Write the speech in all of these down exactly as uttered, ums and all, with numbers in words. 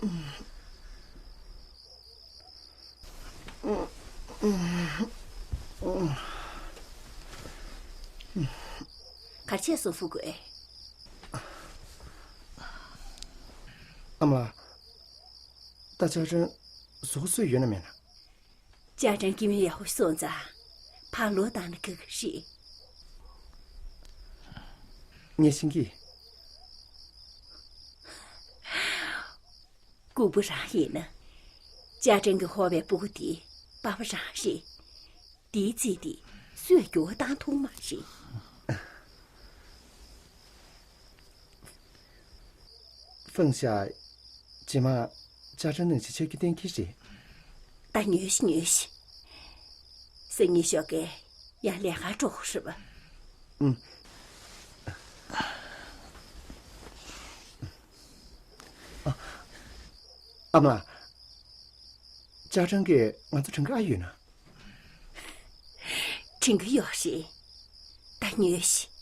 ག་རེ་བྱས་སོང་ཧྥུ་ཀུའེ། ཨ་མ་ལགས། ད་ཅ་ཀྲེན་གཟུགས་པོ་སོས་ཡོད་ན་མེད་ན། ཅ་ཀྲེན་སྐྱེ་དམན་ཡག་པོ་སོང་ཙང་ཕར་ལོག་བཏང་ན་དགའ་གི་རེད། ངས་ཤེས་ཀྱི། ལྐུགས་པ་རང་ཡིན་ན། ཅ་ཀྲེན་གྱིས་ཧོ་བའི་སྤུ་གུ་དེ་པ་ཕ་རང་རེད། དེའི་རྩིས་དེ་སུས་འགྱུར་བ་བཏང་ཐུབ་མ་རེད། ཧྥུང་ཞ། རྗེས་མ་ཅ་ཀྲེན་ནང་བཞིན་ཆགས་རྒྱུ་གཏན་འཁེལ་རེད། ད་ཉོལ་ཞིག་ཉོལ་ཞིག་སང་ཉིན་ཞོགས་ཀས་ཡང་ལས་ཀར་འགྲོ་དགོས་རེད་པ། ཨུམ། ཨ་མ། ཅ་ཀྲེན་གྱིས་ང་ཚོ་དྲན་གྱི་ཨ་ཡོད་ན། དྲན་གྱི་ཡོད་རེད། ད་ཉོལ་ཞིག་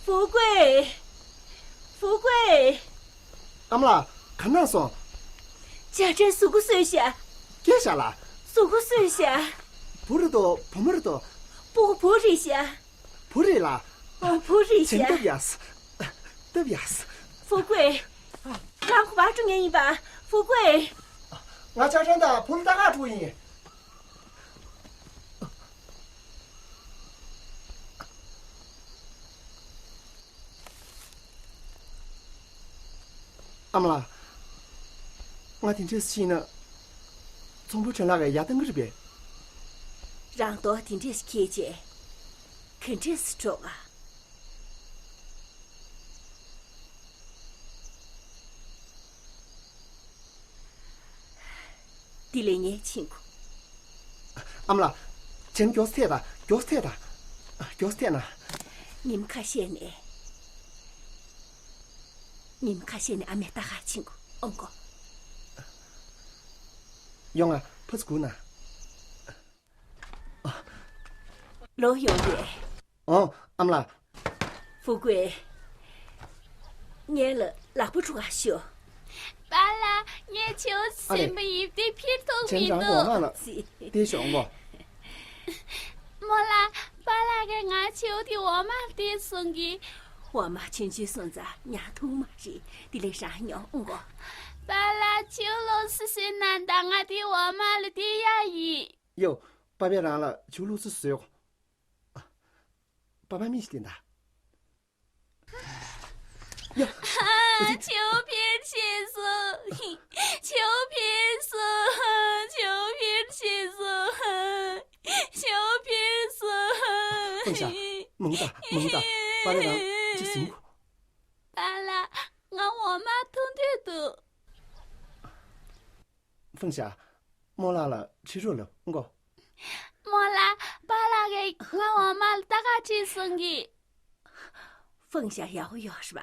ཧྥུ་ཀུའེ། ཧྥུ་ཀུའེ། ཨ་མ་ལགས། ག་ན་སོང་། ཅ་ཀྲེན་གཟུགས་པོ་སོས་ཤག་སྐྱེས་ཤག་ལགས། གཟུགས་པོ་སོས་ཤག་བུ་རེད་དོ། བུ་མོ་རེད་དོ། སྤུ་གུ་བུ་རེད་ཤག་བུ་རེད་ལགས། ཨོ། བུ་རེད་ཤག་བྱིན་རླབས་ཡག་སྟབས་ཡག་ཧྥུ་ཀུའེ། ལམ་ཁ་བར་འགྲོ་མཁན་ཡིན་པ། ཧྥུ་ཀུའེ། ང་ཅ་ཀྲེན་དང་བུ་ལ་ལྟ་ག་འགྲོ་ཡིན། ཨ་མ་ལགས། ང་དེ་འདྲས་ཤེས་ན། ཚོང་དཔོན་ཁྲེན་ལགས་ཀྱིས་ཡར་བཏང་གི་རེད་པས། རང་མདོག་དེ་འདྲས་ཤིག་འཁྱེར་བྱས། ག་འདྲས་འགྲོ་ག་དེ་ལས་ངས་ཕྱིན་གོ། ཨ་མ་ལགས། བྱས་ན་མགྱོགས་སེ་ཐད་དང་། མགྱོགས་སེ་ཐད་དང་། མགྱོགས་སེ་ཐད་ན། ཉིན་ཁ་ཤས་ནས། ཉིན་ཁ་ཤས་ནས་ཨ་མས་ལྟ་ག་ཕྱིན་གོ། ཨོང་གོ། ཡོང་ང་། ཕར་ཚུར་སྒུག་ན། ལོག་ཡོང་རེད། ཨོང་། ཨ་མ་ལགས། ཧྥུ་ཀུའེ། ངེད་ལ་ལག་པ་འཁྲུ་ག་ཤོག་པཱ་ལགས། ངས་ཁྱེའུ་ཟིན་པ་ཡིན། དེ་ཕྱིར་ཐུག་མི་འདུག་ཨ་ལེ། ཨོ་མ་ལགས། བདེ་ཤོག་ཨོང་གོ། རྨོ་ལགས། པཱ་ལགས་ཀྱིས་ང་ཁྱེའུ་དེ་འོག་མར་སྟེར་གསུང་གི། འོག་མ་ཆུང་ཆུང་སོང་ཙང་ཉར་ཐུབ་མ་རེད། དེ་ལས་རང་ཉོ། ཨོང་གོ། པཱ་ལགས། ཁྱེའུ་ལོགས་སུ་བཟོས་ན། ད་ང་དེ་འོག་མ་ལ་སྟེར་ཡག་ཡིན། ཡོ། པཱ་ཕས་རང་ལ་ཁྱེའུ་ལོགས་སུ་བཟོས། པཱ་ཕ་མི་ཞིག་བསྟན་ད། ཡ། ཁྱེའུ་ཕྱིར་ཕྱིན་སོང་། ཁྱེའུ་ཕྱིན་སོང་། ཁྱེའུ་ཕྱིར་ཕྱིན་སོང་། ཁྱེའུ་ཕྱིར་སོང་། ཧྥུང་ཞ། མང་ད། མང་ད། པཱ་ལགས་རང་ཅིག་ཟིན་གོ། པཱ་ལགས། ང་འོག་མར་ཐུག་འདོད་འདུག་ཧྥུང་ཞ། རྨོ་ལགས་ལ་ཁྲིད་རོགས་ལབ་ཨོང་གོ། རྨོ་ལགས། པཱ་ལགས་ཀྱིས་ང་འོག་མ་ལ་ལྟ་ག་ཁྲིད་གསུང་གི། ཧྥུང་ཞ་ཡག་པོ་ཡོད་རེད་པ།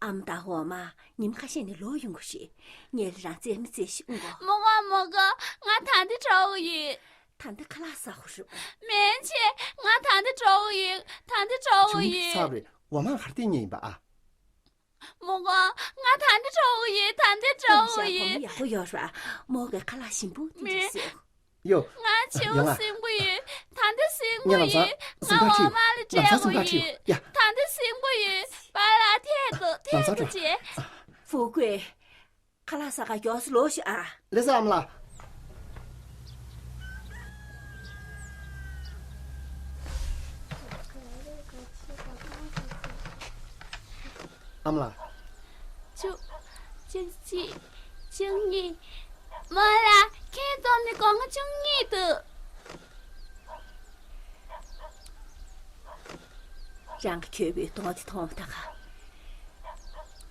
ཨ་མ་དང་འོག་མ་ཉིན་ཁ་ཤས་ནས་ལོག་ཡོང་གི་རེད། ངེད་ལ་རང་རྩེད་མོ་རྩེ་ཤིག་ཨོང་གོ། མི་དགོས། མི་དགོས། ང་ད་ལྟ་འགྲོ་གི་ཡིན། ད་ལྟ་ཁ་ལག་ཟ་དགོས་རེད་པ། མན་ཆད། ང་ད་ལྟ་འགྲོ་གི་ཡིན། ད་ལྟ་འགྲོ་གི་ཡིན། ཚར་རེད། འོག་མ་གར་སྟེར་མཁན་ཡིན་པ་ཨ། མོ་གོ། ང་ད་འདི་འགྲོ་གི་ཡོད། ད་འདི་འགྲོ་གི་ཡོད། ཡག་པོ་ཡོད་ར། མོ་གི་ཁ་ལག་ཞིམ་པོ་དེ་འདྲ་ཟོས། ཡོ། ང་ཆེའུ་ཡང་ང་སེམས་པོ་ཡོད། ད་འདི་སེམས་པོ་ངས་ལམ་སང་ཡོད། ང་སེམས་ཁ་འོ་མ་ལ་ཁྲིད། ལམ་སང་སེམས་ཁ་ཁྲིད། ཡོད། ཡ། ད་འདི་སེམས་པོ་ཡོད། པཱ་ལགས་ཐད་དོ། ཐད་དོ་བྱས། ཧྥུ་ཀུའེ། ཁ་ལག་ཟ་ག་མགྱོགས་སེ་ལོག་ཤོག་ཨ། ལགས་སོ་ཨ་མ་ལགས། ཨ་མ་ལགས། བཅུ། བཅུ་གཅིག། བཅུ་གཉིས། མོ་ལ་ཁྱེད་འཛོམས་ནས་སྒོར་མོ་བཅུ་གཉིས་འདུག། རང་གི་གྱོད་པའི་དོང་དེ་མཐོང་བ་ད་ག་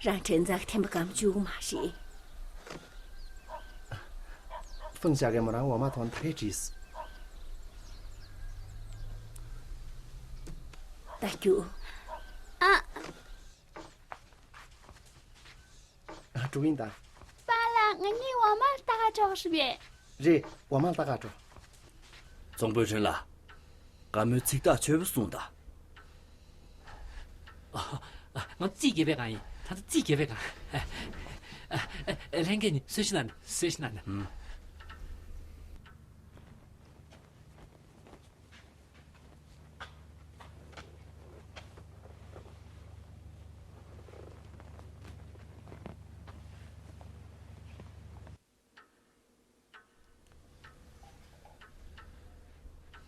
རང་དྲན་འཛག་གི་ཐེམ་པ་སྒམ་བཅུ་མ་རེད། ཧྥུང་ཞ་གིས་མོ་རང་འོ་མ་འཐུང་ད་རེས་བྲིས། ད་རྒྱུགས། ཨ། ཨ། འགྲོ་གི་ཡིན་ད། པཱ་ལགས། ང་གཉིས་འོ་མ་ལྟ་ག་འགྲོ་གི་རེད་པས། རེད། འོ་མ་ལྟ་ག་འགྲོ། ཙོང་པོ་ཁྲིན་ལགས། དགའ་མོས་ཚིག་ཐག་ཆོད་པོ་གསུངས་ད། ཨ། ཨ། ང་རྩིས་རྒྱབ་པའི་སྒང་ཡིན། ད་ལྟ་རྩིས་རྒྱབ་པའི་སྒང་། ཨ། ཨ། ལྷན་རྒྱས་གཉིས་གསོལ་ཇ་གནང་ནས། གསོལ་ཇ་གནང་ནས། ཨུམ།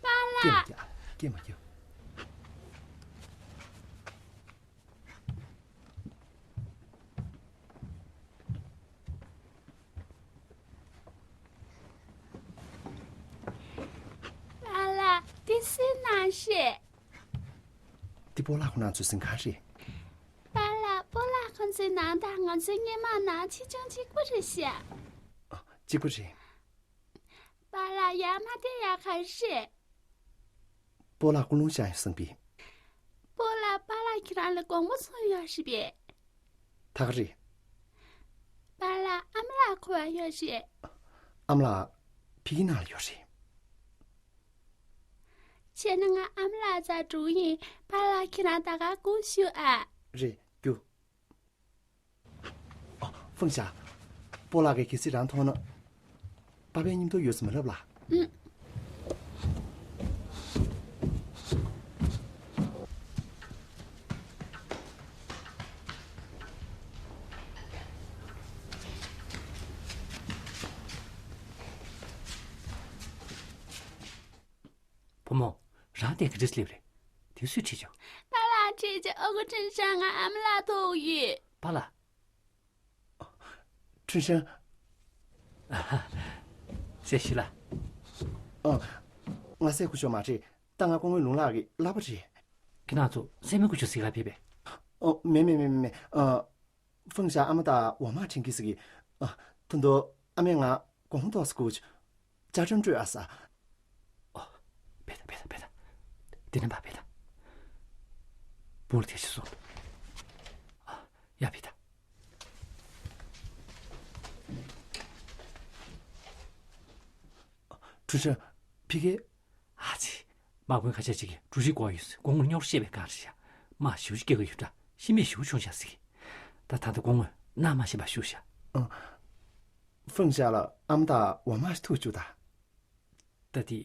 པཱ་ལགས། སྐད་མ་རྒྱག་སྐད་མ་རྒྱག་པཱ་ལགས། འདི་སུའི་ནང་རེད། འདི་སྤོ་ལགས་ཁོང་རྣམ་ཚོའི་གཟིམ་ཁང་རེད། པཱ་ལགས། སྤོ་ལགས་ཁོང་ཚོའི་ནང་དང་ང་ཚོའི་སྔས་མ་ནང་ཆེ་ཆུང་གཅིག་པ་རེད་ཤག། ཨ། གཅིག་པ་རེད། པཱ་ལགས། ཡར་མར་བལྟས་ཡག་ག་རེ་རེད། སྤོ་ལགས་སྐུ་རླུང་བཞེངས་ཡོད་བསམ་གི། སྤོ་ལགས། པཱ་ལགས་ཁྱེད་རང་ལ་དགོངས་པ་ཚོམས་ཡོད་རེད་པས། ད་ག་རེད། པཱ་ལགས། ཨ་མ་ལགས་ག་པར་ཡོད་རེད། ཨ་མ་ལགས་ཕ་གིའི་ནང་ལ་ཡོད་རེད། བྱས་ན་ང་ཨ་མ་ལགས་རྩར་འགྲོ་གི་ཡིན། པཱ་ལགས་ཁྱེད་རང་ད་ག་སྒུག་བཞུགས་ཨ། རེད། རྒྱུགས། ཨ། ཧྥུང་ཞ། སྤོ་ལགས་ཀྱིས་གལ་སྲིད་རང་མཐོང་ན། པཱ་ཕའི་མཉམ་དུ་ཡོད་ཟེར་མ་ལབ་ལ། ཨུམ། བུ་མོ། རང་དེ་ག་འདྲ་སླེབས་རེད། དེ་སུས་ཁྲིད་བྱུང་། པཱ་ལགས་ཁྲིད་བྱས། ཨ་ཁུ་ཁྲིན་ཧྲན་ང་ཨ་མ་ལགས་ཐུག་ཡོད། པཱ་ལགས། ཁྲིན་ཧྲན། ཨ་ཧ། སྲས་ཞུས་ལགས། ཨ། ང་སྲས་སྐུ་ཞབས་མ་རེད། ད་ང་སྐུ་ངོ་ལུང་ལགས་ཀྱི་བསླབ་པ་རེད། ཁྱེད་རང་ཚོ་སྲས་མོ་སྐུ་ཞབས་གཟིགས་ག་ཕེབས་པས། ཨོ། མེད་མེད་མེད་མེད་མེད། ཨ། ཧྥུང་ཞ་ཨ་མ་དང་འོ་མ་འཕྲིན་གྱིས་ཟེར་གི། ཨ། ད་དུང་ཨ་མས་ང་གོང་ཐོག་སྐུ། ཅ་ཀྲམ་སྤྲོད་ཨ་ས། ཨོ། ཕེ་ད་ཕེ་ད་ཕེ་ད། དེ་ནས་ཕ་ཕེ་ད། བུ་ལ་དེ་ཞིག་སོང་། ཨ། ཡ་ཕེ་ད། ཁྲུན་ཧྲན། ཕི་གེ། ཨ་ཙི། དམག་དཔོན་ཁ་ཤས་ཅིག་གིས་འབྲུ་རིགས་དགོས་ཡོད་ཟེར། སྐུ་ངོ་རྙོག་དྲ་བཤད་པའི་སྒང་རེད་ཤག། དམག་ཞེ་པོ་ཅིག་རྒྱག་གི་ཡོད་འདྲ། ཤི་རྨས་ཞེ་པོ་བྱུང་ཤག་ཟེར་གི། ད་ད་ལྟ་སྐུ་ངོས་མནའ་མ་བཞེས་པར་ཞུ་ཤག། ཨ། ཧྥུང་ཞ་ལགས་ཨ་མ་དང་འོ་མ་ཞིག་ཐུག་བཅུག་ད། ད་དེ།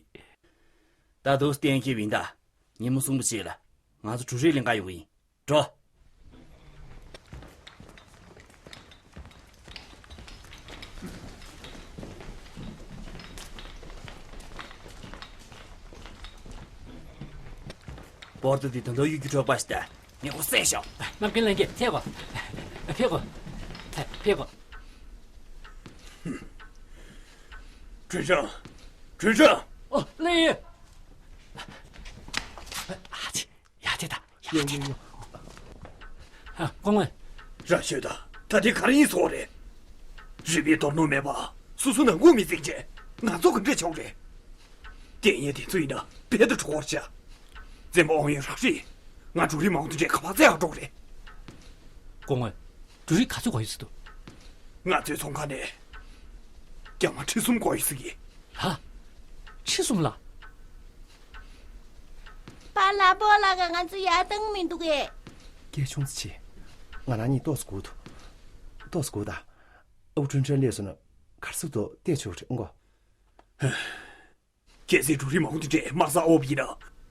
ད་དུང་གཏན་འཁེལ་བ་ཡིན་ད། ཉིན་མོ་གསུམ་པོ་རྗེས་ལ་ང་ཚོ་འབྲུ་རིགས་ལེན་ག་ཡོང་གི་ཡིན། འགྲོ། པོར་ཏོ་འདི་ད་དུང་གཡུག་རྒྱུ་འཕྲོག་པ་ཞིག་ད། ངས་ཁོ་བསད་ཤོག། དམག་རྒན་ལྷན་རྒྱས་ཕེབས་གོ། ཕེབས་གོ། ཕེབས་གོ། ཁྲུན་ཧྲན། ཁྲུན་ཧྲན། ཨོ། ལགས་ཡོད། ཨ་ཙི། ཡ་དེ་ད། ཡ་དེ་ད། ཡོ་ཡོ་ཡོ། ཨ། སྐུ་ངོ། རང་ཤོད་ད། ད་དེ་ག་རེ་ཡིན་ཟེར་བ་རེད། རི་པའི་རྡོར་ནོར་མེད་པ་སོ་སོ་ནང་ཁུག་མི་འཛིན་བྱས་ང་ཚོ་ག་འདྲ་བྱེད་དགོས་རེད། དེ་ཡིན་དེ་ཚོ་ཡིན་ན་རྦད་དེ་འགྲོ་དགོས་རེད་ཤག། བཙན་པོ་ཨོང་ཡོན་རག་རེད། ང་འབྲུ་རིགས་མང་པོ་དེ་འདྲས་ག་པར་བཙལ་ཡག་འགྲོ་གི་རེད། སྐུ་ངོ། འབྲུ་རིགས་ག་ཚོད་དགོས་ཡོད་ཟེར་འདུག། ང་ཚོའི་ཚོང་ཁང་ནས་རྒྱ་མ་ཁྲི་གསུམ་དགོས་ཡོད་ཟེར་གི། ཧ། ཁྲི་གསུམ་ལ། པཱ་ལགས། སྤོ་ལགས་ཀྱིས་ང་ཚོ་ཡར་བཏང་མི་འདུག་གས། སྐད་ཆུང་ཙམ་བྱེད། ང་རང་གཉིས་ཏོག་ཙམ་སྒུག་ཐུབ། ཏོག་ཙམ་སྒུག་ད། ཨ་ཁུ་ཁྲུན་ཁྲུན་སླེབས་སོང་ན་ག་རེ་ཟེར་འདུག་བལྟས་ཆོག་རེད་མགོ། གལ་སྲིད་འབྲུ་རིགས་མང་པོ་དེ་འདྲས་དམག་སར་དབོར་བ་ཡིན་ན།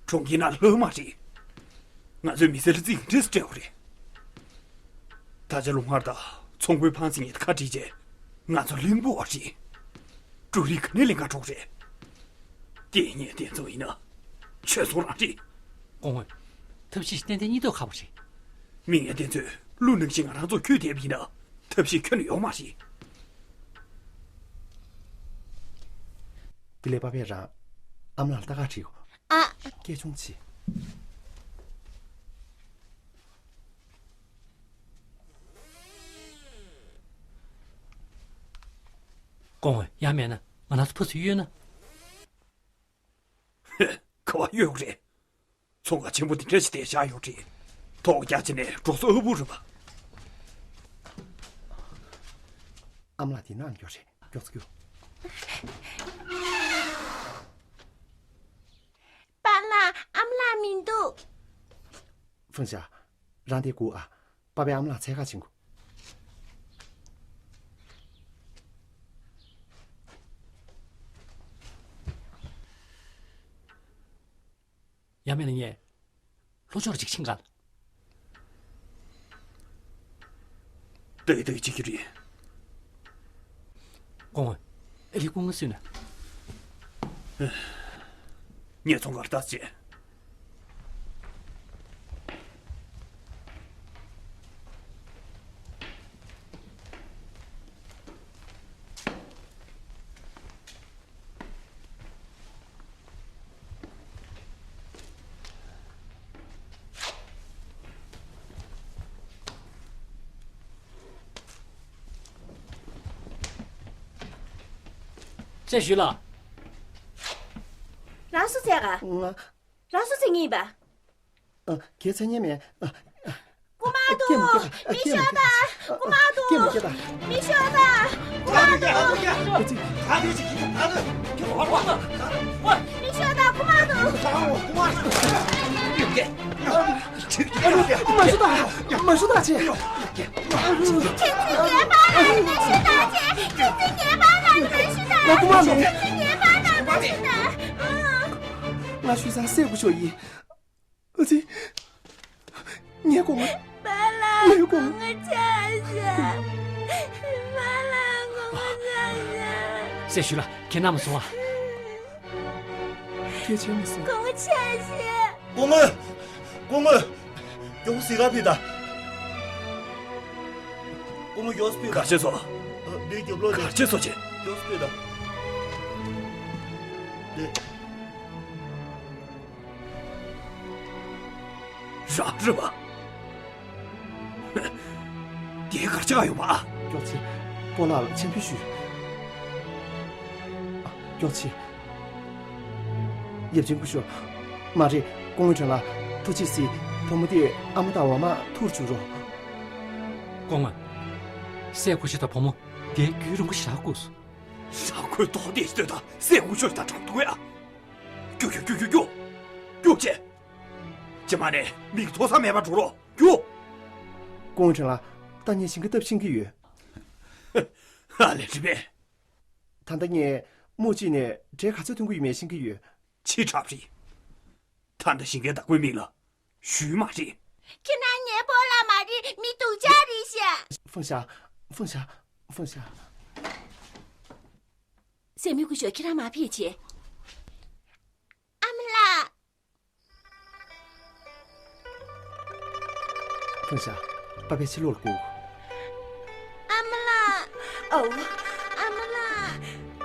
གྲོང་ཁྱེར་ནང་ལྷག་མ་རེད། ང་ཚོའི་མི་སེར་ལ་རྩིས་འདྲེས་སྤྲད་དགོས་རེད། ད་ཆ་ལུང་ཧར་དང་ཚོང་དཔོན་ཕང་ཚེ་གཉིས་ཁ་བྲལ་རྗེས། ང་ཚོ་གླིང་བུ་བ་རེད། འབྲུ་རིགས་ག་ནས་ལེན་ག་འགྲོ་གི་རེད། དེ་ངས་བསྟན་ཚོགས་ཡིན་ན་ཆོས་ཚོགས་རང་རེད། སྐུ་ངོ། ཐབས་ཤེས་ཏན་ཏན་རྙེད་མདོག་ཁ་པོ་རེད། མི་ངན་དེ་ཚོས་ཀླུ་ནང་བཞིན་ང་རང་ཚོ་འཁྱུད་བསྡད་པ་ཡིན་ན་ཐབས་ཤེས་ཁྱོན་ནས་ཡོད་མ་རེད། དེ་ལས་པ་ཕས་རང་ཨ་མ་ལགས་ལ་ལྟ་ག་ཁྲིད་གོ། ཨ། སྐད་ཆུང་བྱེད། སྐུ་ངོ། ཡང་མེད་ན་ང་རང་ཚོ་ཕར་ཚུར་གཡོལ་ན། ཧེ། ག་པར་གཡོལ་དགོས་རེད། ཚོང་ཁང་ཆེན་པོ་འདི་འདྲ་ཞིག་དེར་བཞག་ཡོད་རེད། ཐོག་རྒྱག་བྱས་ནས་འགྲོ་ས་ཨ་བུ་རེད་པ། ཨ་མ་ལགས་དེ་ནང་འགྱོ་རེད། མགྱོགས་ཙམ་རྒྱུགས། པཱ་ལགས། ཨ་མ་ལགས་མི་འདུག། ཧྥུང་ཞ། རང་དེར་སྒུག་ཨ། པ་ཕས་ཨ་མ་ལགས་འཚོལ་ག་ཕྱིན་གོ། ཡང་མིན་ན་ངས་ལྷོ་ཕྱོགས་ལ་ཅིག་ཕྱིན་ག་ལ། ཏག་ཏག་བྱེད་ཀྱི་རེད། སྐུ་ངོ། ཨ་ལི་སྐུ་ངོ་སུས་ན། ངས་ཚོང་ཁང་ལ་ལྟ་ཙམ་བྱས། སྲས་ཞུས་ལགས། རང་སུ་བྱས་ག། ང་། རང་སུ་བྱེད་ངེས་པ། ཨ། ཁྱེད་མཚན་སྙན་མེད། ཨ། རྐུ་མ་འདུག། མི་ཤོག་ད། རྐུ་མ་འདུག། མི་ཤོག་ད། རྐུ་མ་འདུག། མི་ཤོག་ད། རྐུ་མ་འདུག། མ་ཤོག་ད། མ་ཤོག་ད། ཁྱེད་ཚོས་ངའི་པཱ་ལགས་མ་ཤོག་ད། ཁྱེད་ཚོས་ངའི་པཱ་ལགས་མ་ཤོག་ད། ང་རྐུ་མ་མིན། ཁྱེད་ཚོས་ངའི་པཱ་ལགས་མ་ཤོག་ད། ང་ཞུས་ཙང་སྲས་སྐུ་ཞབས་ཡིན། ཨ་ཙི། ངའི་སྐུ་ངོ། པཱ་ལགས། ངའི་སྐུ་ངོ། སྐུ་ངོ་ཆགས་ཤག། པཱ་ལགས། སྐུ་ངོ་ཆགས་ཤག། སྲས་ཞུས་ལགས། ཁྱེད་ན་མ་སོང་ཨ། སྐད་ཆ་མི་གསུང་། སྐུ་ངོ་ཆགས་ཤག། སྐུ་ངོ། སྐུ་ངོ། མགྱོགས་པོ་གཟིགས་ག་ཕེབས་དང་། སྐུ་ངོ་མགྱོགས་པོ་ཕེབས་དང་། ག་རེ་བྱས་སོང་། ཨ། འདིའི་རྒྱབ་ལོགས་ནས། ག་རེ་བྱས་སོང་ཅེ། མགྱོགས་པོ་ཕེབས་དང་། འདི། རང་རེད་པ། དེ་གར་ཆགས་ཡོད་པ། མགྱོགས་ཚེ། སྤོ་ལགས་ལ་ཆེ་འབོད་ཞུས། མགྱོགས་ཚེ། ཡབ་ཆེན་སྐུ་ཞབས། མ་རེད། སྐུ་ངོ་ཁྲོན་ལགས། ཐུགས་རྗེ་གཟིགས། བུ་མོ་དེ་ཨ་མ་དང་འོག་མ་ཐུག་རུ་བཅུག་རོགས། སྐུ་ངོ། སྲས་སྐུ་ཞབས་དང་བུ་མོ་དེ་རྒྱུན་རིང་པོ་ཞིག་རག་དགོས་སོ། རང་ཁོའི་ཐོག་བསྡད་ཤི་དོན་དང་སྲས་སྐུ་ཞབས་དང་འགྲོགས་འདུག་ཡ། རྒྱུགས་རྒྱུགས་རྒྱུགས་རྒྱུགས་རྒྱུགས། རྒྱུགས་བྱེད། རྗེས་མ་ནས་མིག་ཐོག་ས་མེད་པར་འགྲོ་རོགས། རྒྱུགས། སྐུ་ངོ་ཁྲོན་ལགས། ད་ངས་ཞིང་ཁ་བཏབ་ཤེས་ཀྱི་ཡོད། ཨ་ལས། རེད་པས། ད་ལྟ་ངས་རྨོ་ཅིག་ནས་འབྲས་ག་ཚོད་ཐོན་གྱི་ཡོད་མེད་ཤེས་ཀྱི་ཡོད། ཕྱི་དྲགས་རེད། ད་ལྟ་ཞིང་ཁའི་བདག་པོའི་མིང་ལ་ཞུས་མ་རེད། ཁྱེད་རང་ངའི་སྤོ་ལགས་མ་རེད། མི་སྡུག་ཅག་རེད་ཤག། ཧྥུང་ཞ། ཧྥུང་ཞ། ཧྥུང་ཞ། སྲས་མོ་སྐུ་ཞབས། ཁྱེད་རང་མར་ཕེབས་བྱས། ཨ་མ་ལགས། ཧྥུང་ཞ། པ་ཕས་ཕྱི་ལོགས་ལ་སྒུག། ཨ་མ་ལགས། ཨོ། ཨ་མ་ལགས།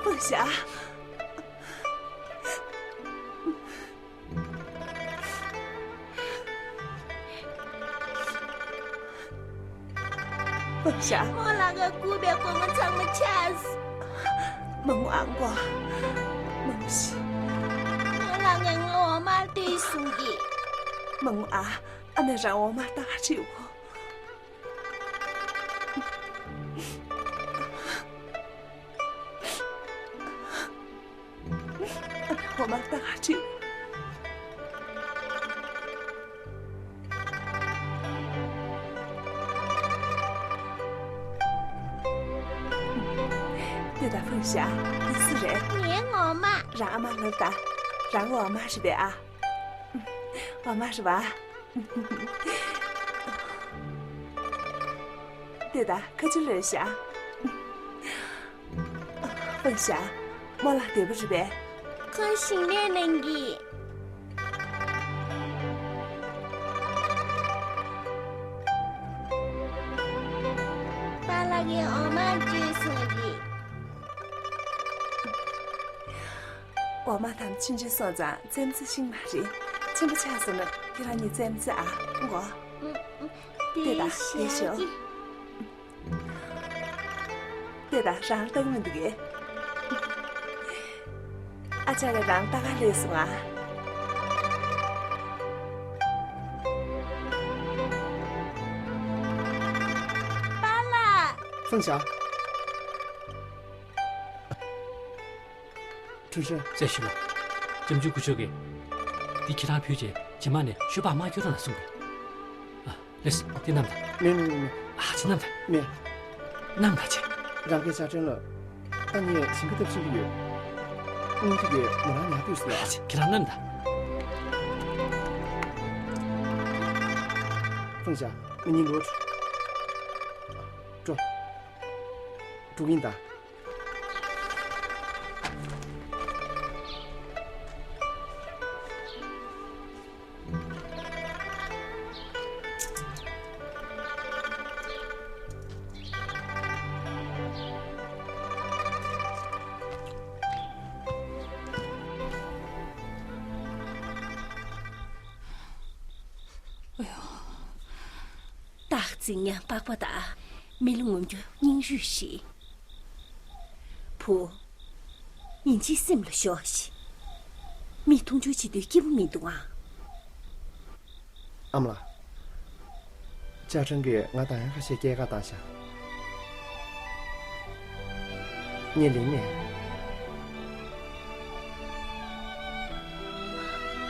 ཧྥུང་ཞ། ཧྥུང་ཞ། རྨོ་ལགས་ཀྱིས་བསྐུར་བའི་སྒོར་མོ་ཚང་མ་ཆག་སོང་། མ་ངུ་ཨ་མགོ། མ་ངུ་ཤི། རྨོ་ལགས་ཀྱིས་ང་འོག་མར་སྟེར་གསུང་གི། མ་ངུ་ཨ། ཨ་མས་རང་འོག་མར་ལྟ་ག་ཁྲིད་འོ། འོག་མར་ལྟ་ག་ཁྲིད། ད་ཕུང་ཤ། འདི་སུ་རེད། ངའི་ངོ་མ། རང་ཨ་མ་ལབ་དང་། རང་ངོ་མ་རེད་པས་ཨ། ངོ་མ་རེད་པ། དེ་ད་ཁ་ཆུ་ལོས་ཤ། ཕུང་ཤ། རྨོ་ལགས་བདེ་པོ་རེད་པས། ཁོང་ཞིང་ལས་གནང་གི། པཱ་ལགས་ཀྱིས་འོ་མ་བྱས་སོང་རེད། འོ་མ་དང་ཆུ་འདྲེས་སོང་ཙང་རྩེད་མོ་རྩེ་ཤེས་མ་རེད། ཆེན་པོ་ཆགས་སོང་ན་ཁྱེད་རང་གཉིས་རྩེད་མོ་རྩེ་ཨ། འགོ། དེ་ད་དེ་ཤོག། དེ་ད་རང་ལྟ་གི་མི་འདུག་གས། ཨ་ཅག་གིས་རང་ལྟ་ག་སླེབས་སོང་ཨ། པཱ་ལགས། ཕུང་ཤ། ཁྲུན་ཧྲེང་། རྩེ་ཞུ་ལ། ལྕམ་ཆུང་སྐུ་ཞབས་ཀྱིས། འདི་ཁྱེད་རང་ཕུལ་རྗེས་རྗེས་མ་ནས་ཤོ་སྦག་མ་སྐྱོར་རོགས་གནང་གསུངས་པས། ཨ། ལེས། འདི་བསྣམས་དང་། མེད་མེད་མེད་མེད། ཨ་ཅེ་བསྣམས་དང་། མེད། བསྣམས་དང་ཅེ། རང་གི་ཅ་ཁྲེན་ལ། ད་ངས་ཞིང་ཁ་བཏབ་ཤེས་ཀྱི་ཡོད། སྔོན་དུས་ཀྱི་མོ་རང་ཉལ་དུས་སུ་ལ། ཨ་ཅེ། ཁྱེད་རང་བསྣམས་དང་། ཕུང་ཤ། ང་གཉིས་འགྲོ། འགྲོ། འགྲོ་གིན་ད། ཨ་ཡོ། སྟག་འཛིན་ཡང་པགས་པ་དང་། མི་ལ་ངོམ་རྒྱུ་སྙིང་རུས་ཤིག། བུ། ཡིན་གཅིག་སེམས་ལ་ཞོག་ཤིག། མི་མཐོང་ཆུང་བྱེད་དུས་སྐྱིད་པོ་མི་འདུག་ཨང་། ཨ་མ་ལགས། ཅ་ཁྲེན་གྱིས་ང་དང་ཡང་ཁ་ཤས་སྐྱེལ་ཀ་བཏང་ཤག། ངས་ལེན་མེད།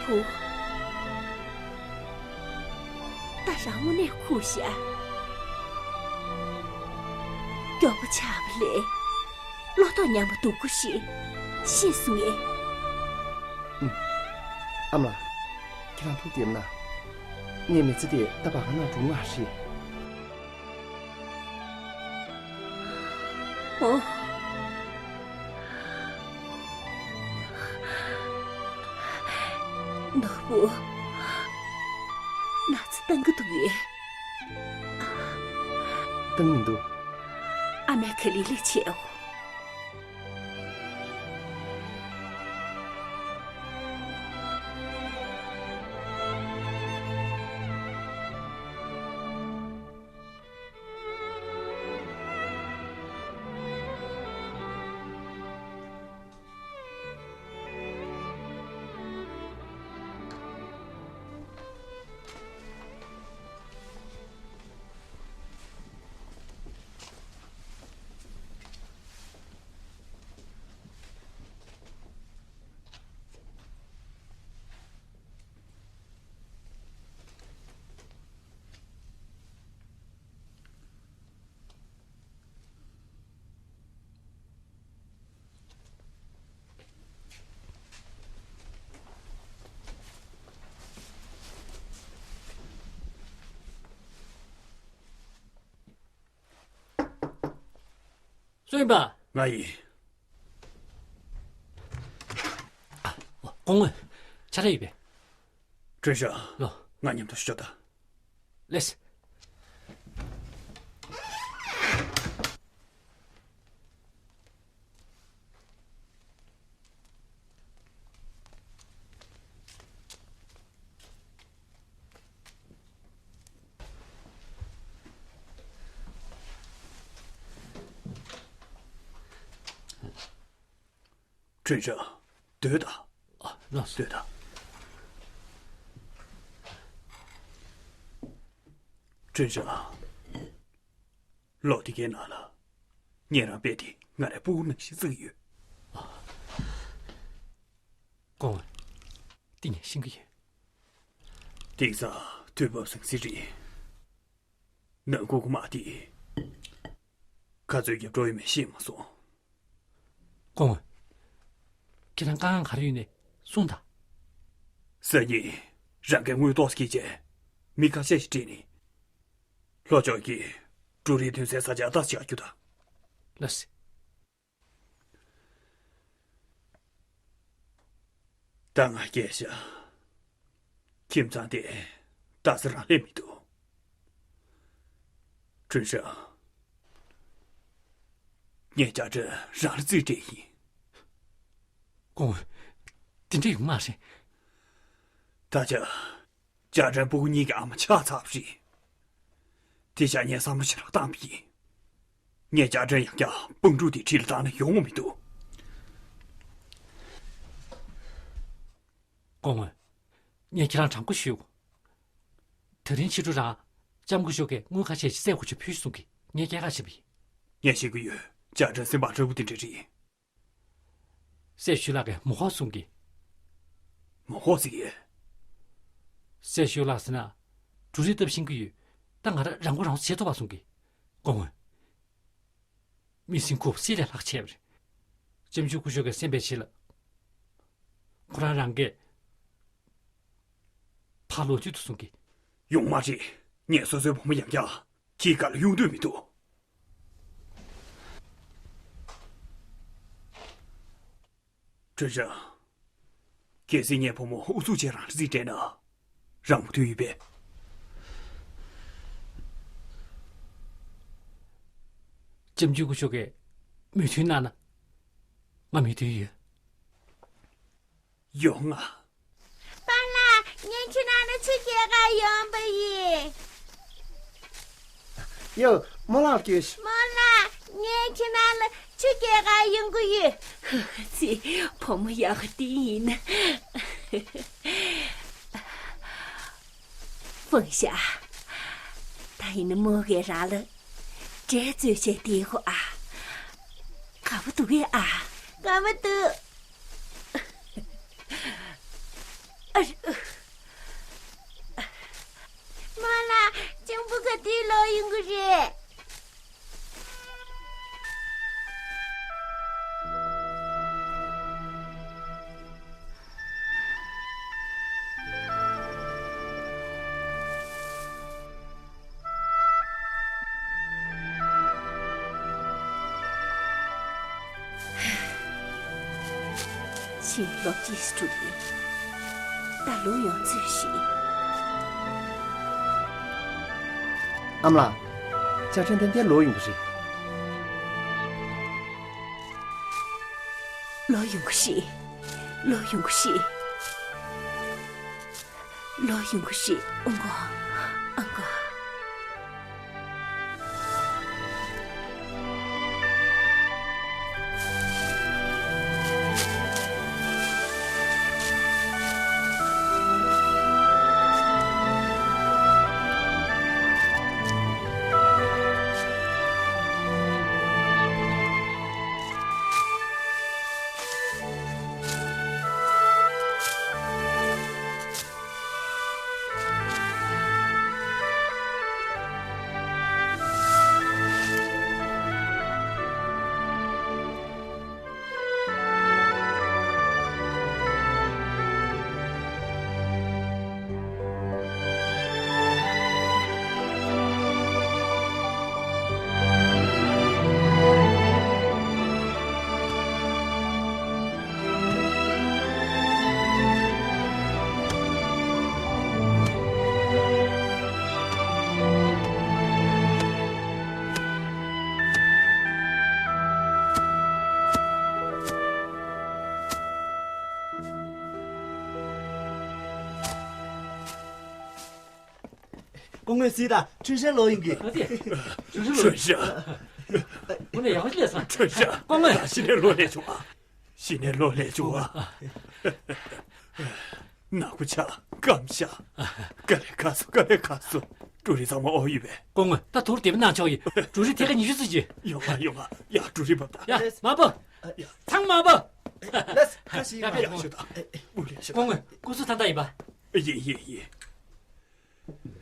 བུ། ད་རང་དངོས་གནས་ཁུག་ཤག། མགྱོགས་པོ་ཆགས་པ་ལས། བློ་ཐོག་ཉམས་པ་སྡུག་པོ་ཞིག་ཤེས་སོང་ངས། ཨུམ། ཨ་མ་ལགས། ཁྱེད་རང་ཐུགས་བདེ་མ་གནང་། ངའི་མི་ཚེ་འདི་ད་བར་ཁ་ནང་སྒྲུང་མ་རེད། ཨོ། ནོར་བུ། ན་ཚ་བཏང་གི་འདུག་གས། བཏང་མི་འདུག། ཨ་མས་ག་ལེ་ལེ་བྱས་འོ། སུ་ཡིན་པ། ང་ཡིན། ཨ། སྐུ་ངོ། ཆ་ར་ཡོད་པས། ཁྲུན་ཧྲེང་། ལོ། ང་མཉམ་དུ་ཤོག་དང་། ལེས། ཁྲུན་ཧྲེང་། སྡོད་དང་། ཨ། ལགས་སོ། སྡོད་དང་། ཁྲུན་ཧྲེང་། ལོ་དེ་གའི་ནང་ལ། ངས་རང་རྦད་དེ་ང་རའི་སྤུ་གུ་ནང་བཞིན་བརྩི་གི་ཡོད། སྐུ་ངོ། འདི་ངས་ཤེས་ཀྱི་ཡོད། དེང་སང་དུས་བབ་ཟང་ཟིང་རེད། ནང་ཁུག་དམག་དེ་ག་ཚོད་རྒྱབ་འགྲོ་ཡོད་མེད་ཤེས་མ་སོང་། སྐུ་ངོ། ཁྱེད་རང་དཀའ་ངལ་ག་རེ་ཡོད་ནས་གསུངས་དང་། སང་ཉིན་རང་གིས་དངུལ་ཏོག་ཙམ་ཁྱེར་བྱས། མི་ཁ་ཤས་ཤིག་ཁྲིད་ནས། ལྷོ་ཕྱོགས་ཀྱི་འབྲུ་རིགས་ཐོན་སའི་ས་ཆར་ལྟ་རྒྱག་རྒྱུ་དང་། ལགས་སེ། ད་ང་སྐྱེལ་ཤག་ཁྱིམ་ཚང་དེ་ད་ས་རང་ལས་མི་འདུག་ཁྲུན་ཧྲང་། ངས་ཅ་ཀྲེན་རང་ལ་རྩིས་སྤྲད་ཡིན། སྐུ་ངོ། དེ་འདྲ་ཡོང་མ་རེད། ད་ཆ། ཅ་ཀྲེན་སྤུ་གུ་གཉིས་ཀྱི་ཨ་མ་ཆགས་ཚར་བ་རེད། དེ་ཤ་ངས་བསམ་བློ་ཞེ་དྲག་བཏང་བ་ཡིན། ངས་ཅ་ཀྲེན་ཡང་བསྐྱར་སྤུན་ཕྲུག་དེའི་འཁྲིས་ལ་བཏང་ན་ཡོང་བ་མི་འདུག་སྐུ་ངོ། ངས་ཁྱེད་རང་དྲང་པོ་ཞུ། དེ་རིང་ཕྱི་དྲོ་རང་ལྕམ་སྐུ་ཞབས་ཀྱིས་དངུལ་ཁ་ཤས་ཤིག་སྲས་སྐུ་ཞབས་ཕུལ་གསུང་གི། ངས་སྐྱེལ་ག་ཕྱིན་པ་ཡིན། ངས་ཤེས་ཀྱི་ཡོད། ཅ་ཀྲེན་སེམས་པ་དྲག་པོ་དེ་འདྲ་རེད། སྲས་ཞུས་ལགས་ཀྱིས་མོ་ཧོ་གསུང་གི། མོ་ཧོ་ཟེར་གི། སྲས་ཞུས་ལགས་ཟེར་ན། འབྲུ་རིགས་བཏབ་ཤེས་ཀྱི་ཡོད། ད་ང་རང་རང་མགོ་རང་འཚོ་བྱེད་ཐུབ་པ་གསུང་གི། སྐུ་ངོ། མི་སེམས་ཁུག་པ་སིལ་ལས་ལྷག་ཆེ་བ་རེད། ལྕམ་ཆུང་སྐུ་ཞབས་ཀྱིས་གསན་པའི་ཆེད་ལ། ཁོ་རང་རང་གིས་ཕར་ལོག་རྒྱུ་འདུག་གསུང་གི། ཡོང་མ་རེད། ངས་སོ་སོའི་བུ་མོ་ཡང་བསྐྱར་ཁྱིའི་ཁ་ལ་གཡུག་འདོད་མི་འདུག་ཁྲུན་ཧྲང་། གལ་སྲིད་ངས་བུ་མོ་ཨུ་ཚུགས་བྱས་རང་ལ་རྩིས་སྤྲད་ན། རང་མོས་མཐུན་ཡོད་པས། ལྕམ་ཆུང་སྐུ་ཞབས་ཀྱིས་མོས་མཐུན་གནང་ན། ང་མོས་མཐུན་ཡོད། ཡོང་ང་། པཱ་ལགས། ངས་ཁྱེད་རང་ལ་ཆུ་སྐྱེལ་གར་ཡོང་པ་ཡིན། ཡོ། རྨོ་ལགས་སྐྱོད། རྨོ་ལགས། ངས་ཁྱེད་རང་ལ་ཆུ་སྐྱེལ་གར་ཡོང་གི་ཡོད། ཙི། བུ་མོ་ཡག་པོ་དེ་ཡིན། ཧྥུང་ཞ། ད་ཡིན་ན་རྨོ་གིས་རང་ལ་འབྲས་བཙོས་བྱས་སྟེར་གོ་ཨ། དགའ་པོ་འདུག་གས་ཨ། དགའ་པོ་འདུག་ཨ་རེ། རྨོ་ལགས། ལྕམ་བུ་ག་དུས་ལོག་ཡོང་གི་རེད། ཕྱིན་ལོ་གཅིག་འགྲོ་གི། ད་ལོག་ཡོང་ཚོད་ཤིག་ཨ་མ་ལགས། ཅ་ཀྲེན་ཏན་ཏན་ལོག་ཡོང་གི་རེད། ལོག་ཡོང་གི་རེད། ལོག་ཡོང་གི་རེད། ལོག་ཡོང་གི་རེད། ཨང་གོ། ཨང་གོ། སྐུ་ངོ་གཟིགས་དང་། ཁྲུན་ཧྲན་ལོག་ཡོང་གི། ཨ་ཙི། ཁྲུན་ཧྲན་ལོག་ཁྲུན་ཧྲན། ཁོ་ནས་ཡག་པོ་ལས་སོང་། ཁྲུན་ཧྲན། སྐུ་ངོ། ད་གཞི་ནས་ལོག་ལས་བྱུང་ཨ། གཞི་ནས་ལོག་ལས་བྱུང་ཨ། ནག་པོ་ཆགས། སྐམ་ཤག་དཀའ་ལས་ཁག་སོང་། དཀའ་ལས་ཁག་སོང་། འབྲུ་རིགས་ཚང་མ་ཨོ་ཡོད་པས། སྐུ་ངོ། ད་ཐུགས་བདེ་པོ་གནང་ཆོག་ཡིན། འབྲུ་རིགས་ཐད་ཀ་ཉི་ཤུ་ཙམ་ཅིག་ཡོང་ང་། ཡོང་ང་། ཡ། འབྲུ་རིགས་འབབ་ད། ཡ། མ་འབབ། ཡ། ཚང་མ་འབབ། ལགས་སེ། ཁ་ཤས་ཡ། ཡ། ཡ། ཤོད་དང་། ཨུ་ལས། ཤོད་དང་། སྐུ་ངོ། སྐུ་གཟུགས་ད་ལྟ་ཡིན་པ། ཡིན་ཡིན་ཡིན།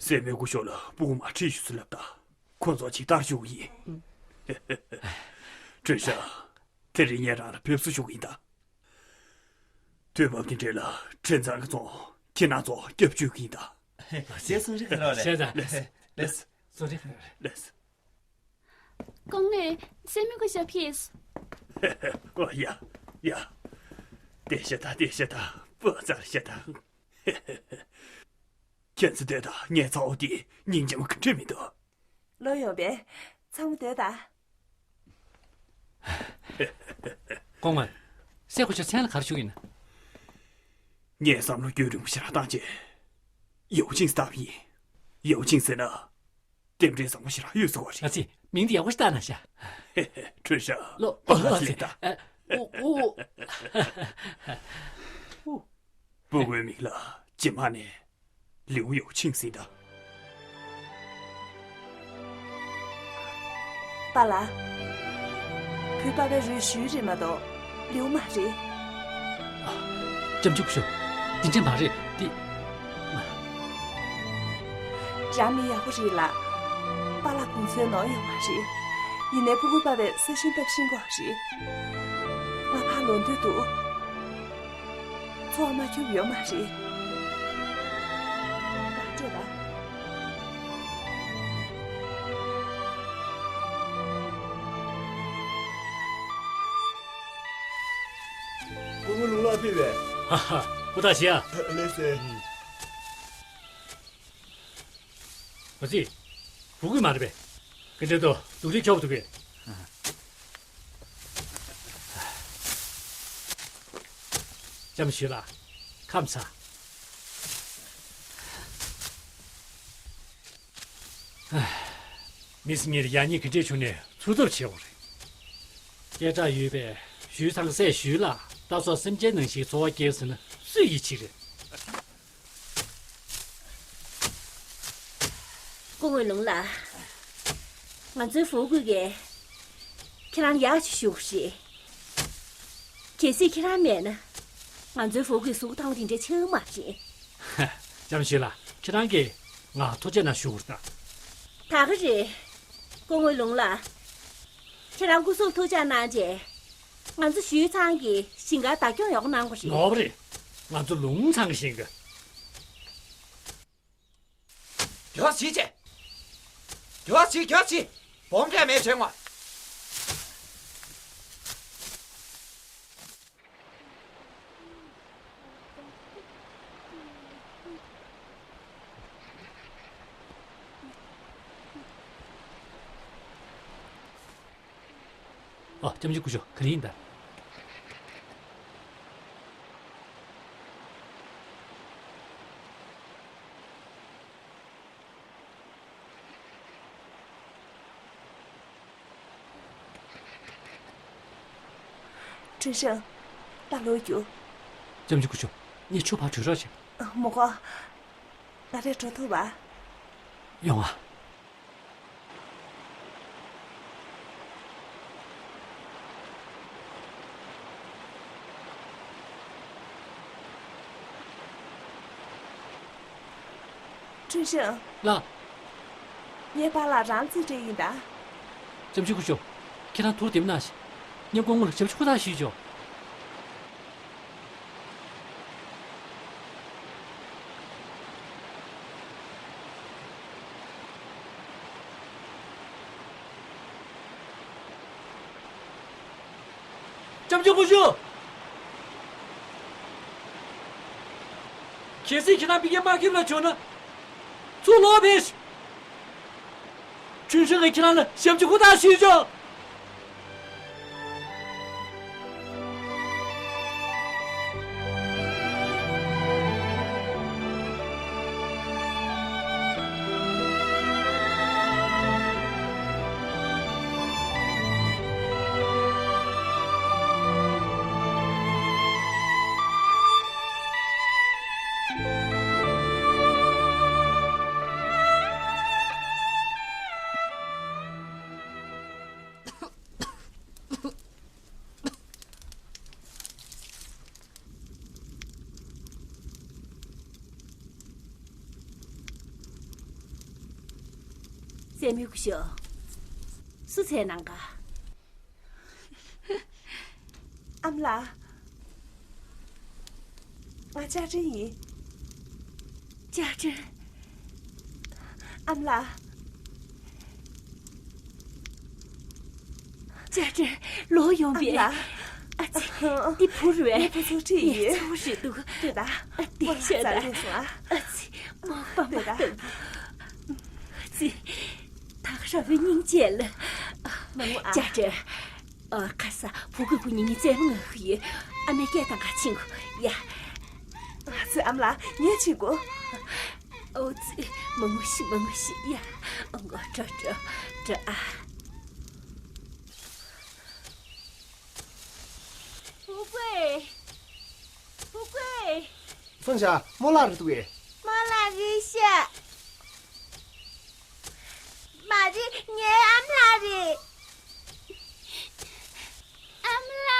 སྲས་མོ་སྐུ་ཞབས་ལ་སྤུ་གུ་མ་ཁྲིད་ཞུ་ཟེར་ལབ་ད། ཁོ་ཚོ་ཇི་ལྟར་ཞུ་ཡིན། ཁྲུན་ཧྲན། དེ་རིང་ངས་རང་ལ་ཕེབས་བསུ་ཞུ་གི་ཡིན་ད། དུས་བབ་དེ་འདྲ་ལ་ཁྲིན་ཚང་གི་ཚོང་ཁྱེད་རང་ཚོ་སྐྱབས་བཅོལ་གི་ཡིན་ད། ལགས་སེ། གསུང་རིག་གི་རོགས་རེད། ལགས་སེ། ལགས་སེ། གསུང་རིག་གི་རོགས་རེད། ལགས་སེ། སྐུ་ངོ། སྲས་མོ་སྐུ་ཞབས་ཕེབས། ཨོ་ཡ། ཡ། བདེ་ཤ་ད། བདེ་ཤ་ད། སྤུ་ཙར་ཤ་ད། ཁྱེད་ཚོ་སྡོད་དང་། ངས་ཚ་བོ་དེ་སྙིང་རྗེ་མོ་ག་འདྲ་མི་འདུག་ལོ་ཡོང་པས། ཚང་མ་སྡོད་དང་། སྐུ་ངོ། སྲས་སྐུ་ཞབས་མཚན་ལ་ག་རེ་ཞུ་གི་ཡིན། ངས་བསམ་བློ་རྒྱུན་རིང་པོ་ཞེ་དྲག་བཏང་རྗེས། ཡའོ་ཆིང་ཟེར་བཏགས་པ་ཡིན། ཡའོ་ཆིང་ཟེར་ན། རྟེན་འབྲེལ་བཟང་པོ་ཞེ་དྲག་ཡོད་ཟེར་བ་རེད། ཨ་ཙི། མིང་འདི་ཡག་པོ་ཞིག་བཏགས་ན་ཤག་ཧེ་ཧེ། ཁྲུན་ཧྲང་། ལོ། པཱ་ལགས་ལགས་སེ། ལེགས་ད། ཨ། ཨོ། ཨོ། སྤུ་གུའི་མིང་ལ་རྗེས་མ་ནས་ལིའུ་ཡའོ་ཆིང་ཟེར་ད། པཱ་ལགས། བུ་པ་ཕའི་རུས་ཞུས་རེད་མ་གཏོགས། ལིའུ་མ་རེད། ཨ། སྐྱབས་འཇུག་ཞུ། དེ་འདྲ་མ་རེད་དེ། རང་མི་ཡག་པོ་རེད་ལགས། པཱ་ལགས་དགོངས་ཚུལ་ནོར་ཡོད་མ་རེད། ཡིན་ནའི་སྤུ་གུ་པ་ཕའི་ས་ཞིང་བཏབ་ཤེས་ཀྱི་ཡོད་རེད། ང་ཕར་ལོག་འདོད་འདུག་ཚོང་མ་ཁྱོབ་ཡོད་མ་རེད། ང་སྤྲོད་པ། སྐུ་ངོ་ལུང་ལགས་ཕེབས་པས། ཧ་ཧ། ཧུར་ཐག་བྱེད་ཨ། ལགས་སེ། ཨ་ཙི། སྤུ་གུ་མ་རེད་པས། ག་འདྲ་འདུག་སྡུག་ལས་ཁྱོག་འདུག་གས། ལྕམ་ཞུས་ལགས། ཁམས་བཟང་། མི་ཚེ་གཉིས་ལ་ཡག་ཉེས་ག་འདྲས་བྱུང་ནའི་ཚུར་ཐོབ་བྱེད་དགོས་རེད། སྐད་གྲགས་ཡོད་པའི་ཞུས་ཚང་སྲས་ཞུས་ལགས་ད་སོགས་སེམས་ཅན་ནང་བཞིན་འཚོ་བ་སྐྱེལ་ཟེར་ན་སུས་ཡིད་ཆེས་རེད། སྐུ་ངོ་ལུང་ལགས། ང་ཚོའི་ཧྥུའུ་ཀུའི་གིས་ཁྱེད་རང་ཡག་ཅིག་ཞུ་གི་རེད། གལ་སྲིད་ཁྱེད་རང་མེད་ན། ང་ཚོའི་ཧྥུའུ་ཀུའི་གཟུགས་ཐང་དེ་འདྲ་ཆགས་མ་རེད། ལྕམ་ཞུས་ལགས། ཁྱེད་རང་གིས་ང་ཐུགས་རྗེ་གནང་ཞུ་དགོས་རེད་ད། ད་ག་རེད། སྐུ་ངོ་ལུང་ལགས། ཁྱེད་རང་སྐུ་གཟུགས་ཐུགས་ཅག་གནང་རྗེས། ང་ཚོ་ཞུས་ཚང་གི་ཞིང་ཁར་བདག་སྐྱོང་ཡག་པོ་གནང་དགོས་རེད། ནོར་བ་རེད། ང་ཚོ་ལུང་ཚང་གི་ཞིང་ཁ། རྒྱགས་བྱེད་ཅེས། རྒྱགས་བྱེད། རྒྱགས་བྱེད། སྦོམ་འབྲས་མེད་བྱེད་ངོ་། ཨ། ལྕམ་ཆུང་སྐུ་ཞབས། ག་རེ་ཡིན་ད། ཁྲུན་ཧྲང་། ད་ལོག་རྒྱུགས། ལྕམ་ཆུང་སྐུ་ཞབས། ངས་ཆུ་ཕར་དྲུད་རོགས་བྱེད། མི་དགོས། ང་རང་འགྲོ་ཐུབ་པ། ཡོང་ཨ། ཁྲུན་ཧྲང་། ལགས། ངའི་པཱ་ལགས་རང་རྩིས་སྤྲད་ཡིན་ད། ལྕམ་ཆུང་སྐུ་ཞབས། ཁྱེད་རང་ཐུགས་བདེ་མོ་གནང་ཞིག་ངས་སྐུ་ངོ་ལ་ཞབས་ཕྱི་ཧུར་ཐག་ཞུས་ཆོག་ལྕམ་ཆུང་སྐུ་ཞབས། གལ་སྲིད་ཁྱེད་རང་ཕ་གིར་མ་ཕེབས་ན་བྱུང་ན། ཚུར་ལོག་ཕེབས་ཤིག་ཁྲུན་ཧྲང་གིས་ཁྱེད་རང་ལ་ཞབས་ཕྱི་ཧུར་ཐག་ཞུས་ཆོག་སྲས་མོ་སྐུ་ཞབས། སུ་འཚོལ་གནང་ག། ཨ་མ་ལགས། ང་ཅ་ཀྲེན་ཡིན། ཅ་ཀྲེན། ཨ་མ་ལགས། ཅ་ཀྲེན། ལོག་ཡོང་པས། ཨ་མ་ལགས། ཨ་ཙི། འདི་བུ་རེད། ངའི་བུ་ཚོ་ཁྲིད་ཡིན། ངའི་ཚ་བོ་རེད་འདུག་ལྟོས་དང་། ཨ། བསྡད་ཤག་ད། ལགས་སོ། ཨ་ཙི། མ་པ་མ། ལྟོས་དང་། ཨ་ཙི། ད་ག་ར་བའི་སྙིང་རྗེ་ལ། མ་ངུ་ཨ། ཅ་ཀྲེན། ཨ། ཁ་ས། ཕྲུ་གུའི་སྐུ་ཉིད་ངའི་རྩེད་མོ་ང་ཤི་ཡོད། ཨ་མའི་སྐད་དང་ག་ཕྱིན་གོ། ཡ། ཨ་ཙི། ཨ་མ་ལགས། ངས་ཕྱིན་གོ། ཨོ་ཙི། མ་ངུ་ཤི། མ་ངུ་ཤི། ཡ། ཨ་མགོ། འགྲོ་འགྲོ་འགྲོ་ཨ། ཧྥུ་ཀུའེ། ཧྥུ་ཀུའེ། ཧྥུང་ཞ། རྨོ་ལགས་རེད་འདུག་གས། རྨོ་ལགས་རེད་ཤག་མ་རེད། ངའི་ཨ་མ་ལགས་རེད། ཨ་མ་ལགས།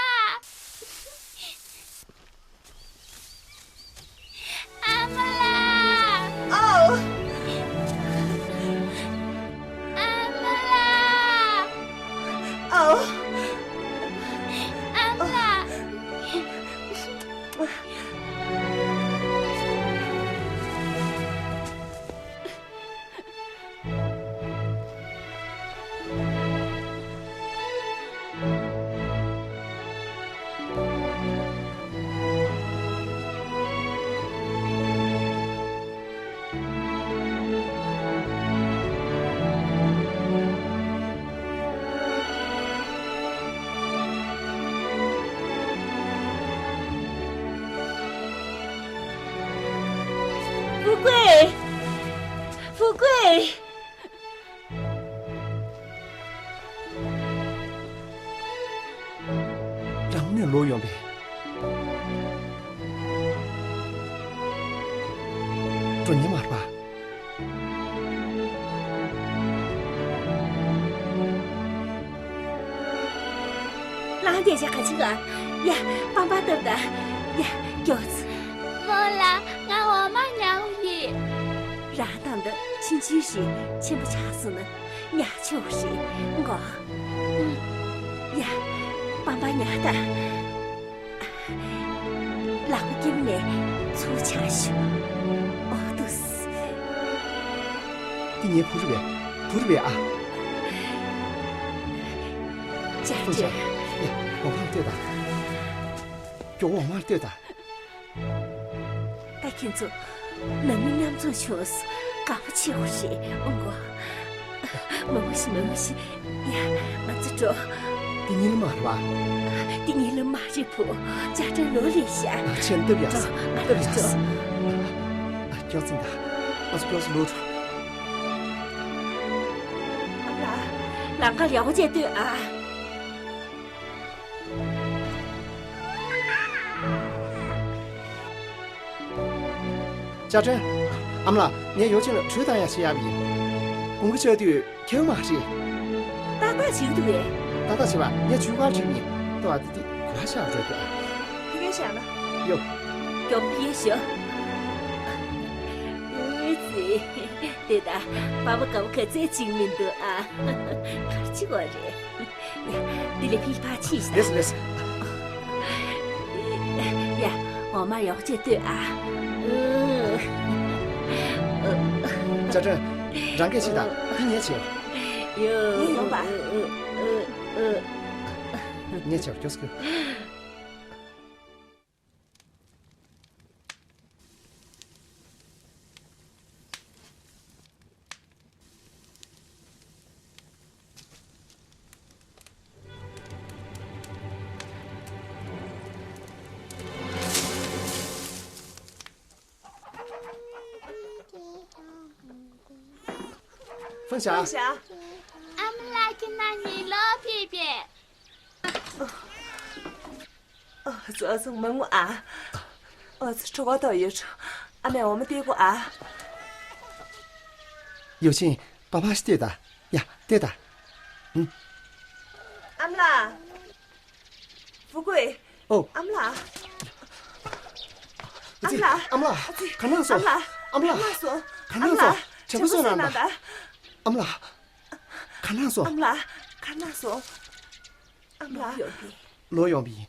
ཨ་མ་ལགས། ཨོ། ཨ་མ་ལགས། ཨོ། ཨ་མ་ལགས། ཧྥུ་ཀུའེ། ཧྥུ་ཀུའེ། རང་ནས་ལོག་ཡོང་པས། འགྲོ་ཉན་མ་རེད་པ། ལངས་བསྡད་བྱས་ག་ཅི་ག་ཡ། པང་པང་བཏབ་ད། ཡ། མགྱོགས། རྨོ་ལགས། ང་འོ་མ་ཉལ་ཡིན། རང་དང་ད་ཕྱིན་ཆད་རེད། ཆེན་པོ་ཆགས་སོང་ན་ཉལ་ཆོག་རེད་མགོ། ཡ། པང་པང་ཉལ་ད། ལག་པ་སྐེམ་ནས་ཚུར་ཆགས་ཤོག་ཨོ་ཏུས། འདི་ངའི་བུ་རེད་པས། བུ་རེད་པས་ཨ། ཅ་ཧྥུང་ཞ། ཅེ། ཡ། འོག་མར་ལྟོས་དང་། མགྱོགས་པོ་འོག་མར་ལྟོས་དང་། ད་ཁྱེད་ཚོ་ནང་མི་མཉམ་འཛོམས་བྱུང་སོང་། དགའ་པོ་ཆེ་བོ་རེད་ཨོ་མགོ། མ་ངུ་ཤི། མ་ངུ་ཤི། ཡ། ང་ཚོ་འགྲོ། འདི་གཉིད་ལམ་མ་རེད་པ། འདི་གཉིད་ལམ་མ་རེད་བུ། ཅ་ཀྲེན་ལོག་སླེབས་ཤག་ཨ་ཆེན། སྟབས་ཡག་སོང་། སྟབས་ཡག་སོང་། ཨ། མགྱོགས་ཙམ་ད། ང་ཚོ་མགྱོགས་སུ་ལོག་འགྲོ། ཨ་མ་ལགས། ལམ་ཁ་ཡག་པོ་བྱས་སྡོད་ཨ། ཅ་ཀྲེན། ཨ་མ་ལགས། ངས་ཡོ་ཆེན་ལ་གྲོས་བཏང་ཡག་བཤད་ཡག་ཡིན། དགོང་གི་ཆ་དུས་ཁེལ་མ་རེད། ཏག་ཏག་བྱེད་ཀྱི་འདུག་གས། ཏག་ཏག་བྱེད་པ། ངས་ཇུས་གར་བྲིས་ཡིན། ལྟོས་པ། འདི་འདི་གོ་བ་ཤ་འགྲོ་གི་ཨ། ཕ་གིར་བཞག་ན། ཡོ། མགྱོགས་པོ་ཕ་གིར་ཤོག་ཨེ་ཙི། དེ་ད་པ་ཕ་དགའ་པོ་ག་ཚད་ཅིག་མི་འདུག་ཨ། ག་རེ་བྱེད་དགོས་རེད། ཡ། དེ་ལས་ཕ་གི་ཕར་ཕྱིན་ཤག་ལེགས་སོ། ལེགས་སོ། ཡ། འོག་མ་ཡག་པོ་བྱས་ལྟོས་ཨ། ཅ་ཀྲེན། རང་སྐད་ཕྱིན་དང་། འདི་ངས་བྱེད། ཡོ། ངས་ཡོང་པ། ངས་བྱེད། མགྱོགས་སུ། ཧྥུང་ཞ། ཧྥུང་ཞ། ཨ་མ་ལགས་ཀྱིས་ང་གཉིད་ལོག་ཕེབས་པས། ཨ་ཙི། ཨ་ཙི། མ་ངུ་ཨ། ཨ་ཙི། གྲོད་ཁོག་ལྟོགས་ཡོད། ཨ་མས་འོ་མ་སྟེར་དགོས་ཨ། ཡོ་ཆེན། པ་ཕར་ལྟོས་དང་། ཡ། ལྟོས་དང་། ཨུམ། ཨ་མ་ལགས། ཧྥུ་ཀུའེ། ཨོ། ཨ་མ་ལགས། ཨ་ཙི། ཨ་མ་ལགས། ཨ་མ་ལགས། ཨ་ཙི། ག་ན་སོང་། ཨ་མ་ལགས། ཨ་མ་ལགས། ག་ན་སོང་། ཨ་མ་ལགས། བྱམས་པོ་བཟོས་གནང་དང་། ཨ་མ་ལགས། ག་ན་སོང་། ཨ་མ་ལགས། ག་ན་སོང་། ཨ་མ་ལགས། ལོག་ཡོང་པས། ལོག་ཡོང་པས་ཡིན།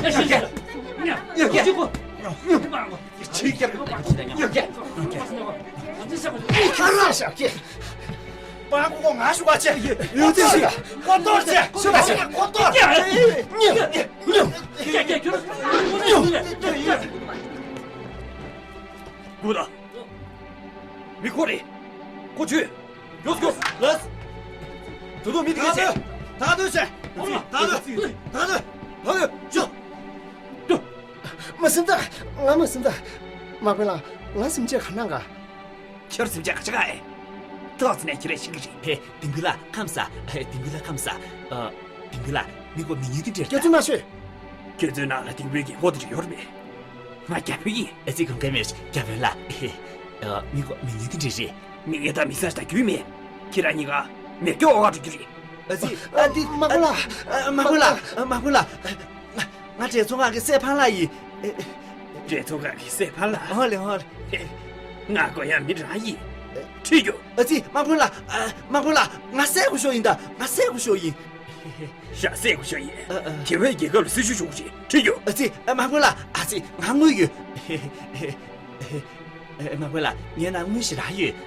ཡ་ཤི་ཤི། ཉ། ཡ་ཤི་ཤི། ཁོ། ཉ། ཁ་ར་ཤ་ཁྱི། སྤྲང་པོ་ང་ཞུ་བ་ཆེ། ཡོད་ཚེ་ཤི། ཀོ་ཏོར་ཆེ། ཤི་བ་ཆེ། ཀོ་ཏོར་ཆེ། ཉ། ཉ། ཉ། ཉ། ཀུ་ད། མི་ཁོ་རེད། ཁོ་ཆུ། མགྱོགས་མགྱོགས། ལགས། དུ་དུ་མི་དེ་ག་ཆེ། ད་དུ་ཆེ། ད་དུ། ད་དུ། ད་དུ། ཅོ། ཅོ། མ་སེམས་ད། ང་མ་སེམས་ད། མ་དཔོན་ལགས། ང་སེམས་ཅན་ག་ནང་ག་ཁྱོད་སེམས་ཅན་ག་ཆ་ག་ཨེ། ཏོག་ཙམ་ནས་ཁྱེད་རེ་ཤེས་ཀྱི་རེད། ཧེ། ལྡིང་དཔོན་ལགས་ཁམས་བཟང་། ཧེ། ལྡིང་དཔོན་ལགས་ཁམས་བཟང་། ཨ། ལྡིང་དཔོན་ལགས། མི་ཁོ་མི་ཉུང་དེ་འདྲ་རེད། སྐྱོན་བརྗོད་མ་ཤོད། ཁྱེད་ཚོའི་ནང་ལ་ལྡིང་དཔོན་གྱི་ངོ་དེ་འདྲ་ཡོད་རེད་པས། ང་རྒྱ་དཔོན་ཡིན། ཨ་ཙི། དགོངས་འགལ་མེད། རྒྱ་དཔོན་ལགས། ཨ། མི་ཁོ་མི་ཉུང་དེ་འདྲ་རེད། མི་ངན་དང་མི་བཟང་ཞིག་དང་རྒྱུས་མེད། ཁྱེད་རང་གཉིས་ཀ་མེ་སྒྱོགས་འོག་འགྲོ་རྒྱུ་རེད། ཨ་ཙི། ཨ། ལྡིང་། མ་དཔོན་ལགས། ཨ། མ་དཔོན་ལགས། མ་དཔོན་ལགས། ང་བྲེལ་ཚོང་ཁང་གི་སྲས་ཕང་ལགས་ཡིན། བྲེལ་ཚོང་ཁང་གི་སྲས་ཕང་ལགས། ཨོ་ལེ། ཨོ་ལེ། ང་དགོས་ཡག་མི་རང་ཡིན། ཁྲིད་རྒྱུགས། ཨ་ཙི། མ་དཔོན་ལགས། ཨ། མ་དཔོན་ལགས། ང་སྲས་སྐུ་ཞབས་ཡིན་ད། ང་སྲས་སྐུ་ཞབས་ཡིན། ཤ་སྲས་སྐུ་ཞབས་ཡིན། ཨ། ཨ། དེ་བས་རྒྱལ་ཁབ་ལ་སྲི་ཞུ་ཞུ་དགོས་ཤིང་། ཁྲིད་རྒྱུགས། ཨ་ཙི། ཨ། མ་དཔོན་ལགས། ཨ་ཙི། ང་དངུལ་ཡོད། ཨ། མ་དཔོན་ལགས། ངའི་ནང་དངུལ་ཞེ་དྲག་ཡོད།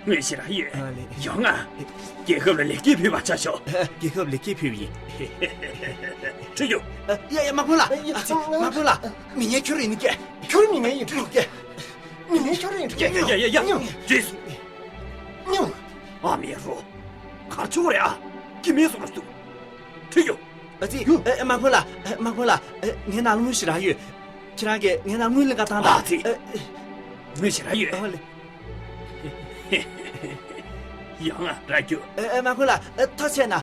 དངུལ་ཞེ་དྲག་ཡོད། ཨ་ལེ། ཡོང་ང་། རྒྱལ་ཁབ་ལ་ལེགས་སྐྱེས་ཕུལ་བར་བྱ་ཤོག། ཨ། རྒྱལ་ཁབ་ལ་ལེགས་སྐྱེས་ཕུལ་བ་ཡིན། ཁྲིད་རྒྱུགས། ཨ། ཡ་ཡ། མ་དཔོན་ལགས། ཨ་ཙི། མ་དཔོན་ལགས། མི་ངན་ཁྱོད་རང་ཡིན་ཀྱེ། ཁྱོད་མི་ངན་ཡིན་ཀྱེ། མི་ངན་ཁྱོད་རང་ཡིན་ཀྱེ། ཡ་ཡ་ཡ་ཡ། ཉུང་། རྗེས་སུ། ཉུང་། ཨ་མའི་རོ། གར་ཆོག་རེད་ཨ། ཁྱི་མིན་སོང་ར་སུ། ཁྲིད་རྒྱུགས། ཨ་ཙི། ཨ། མ་དཔོན་ལགས། མ་དཔོན་ལགས། ངའི་ནང་དངུལ་ཞེ་དྲག་ཡོད། ཁྱེད་རང་གིས་ངའི་ནང་དངུལ་ལེན་ག་བཏང་དང་། ཨ་ཙི། དངུལ་ཞེ་དྲག་ཡོད། ཨ་ལེ། ཡོང་ང་། ར་རྒྱུགས། ཨ། མ་དཔོན་ལགས། ཐག་བཅད་ན།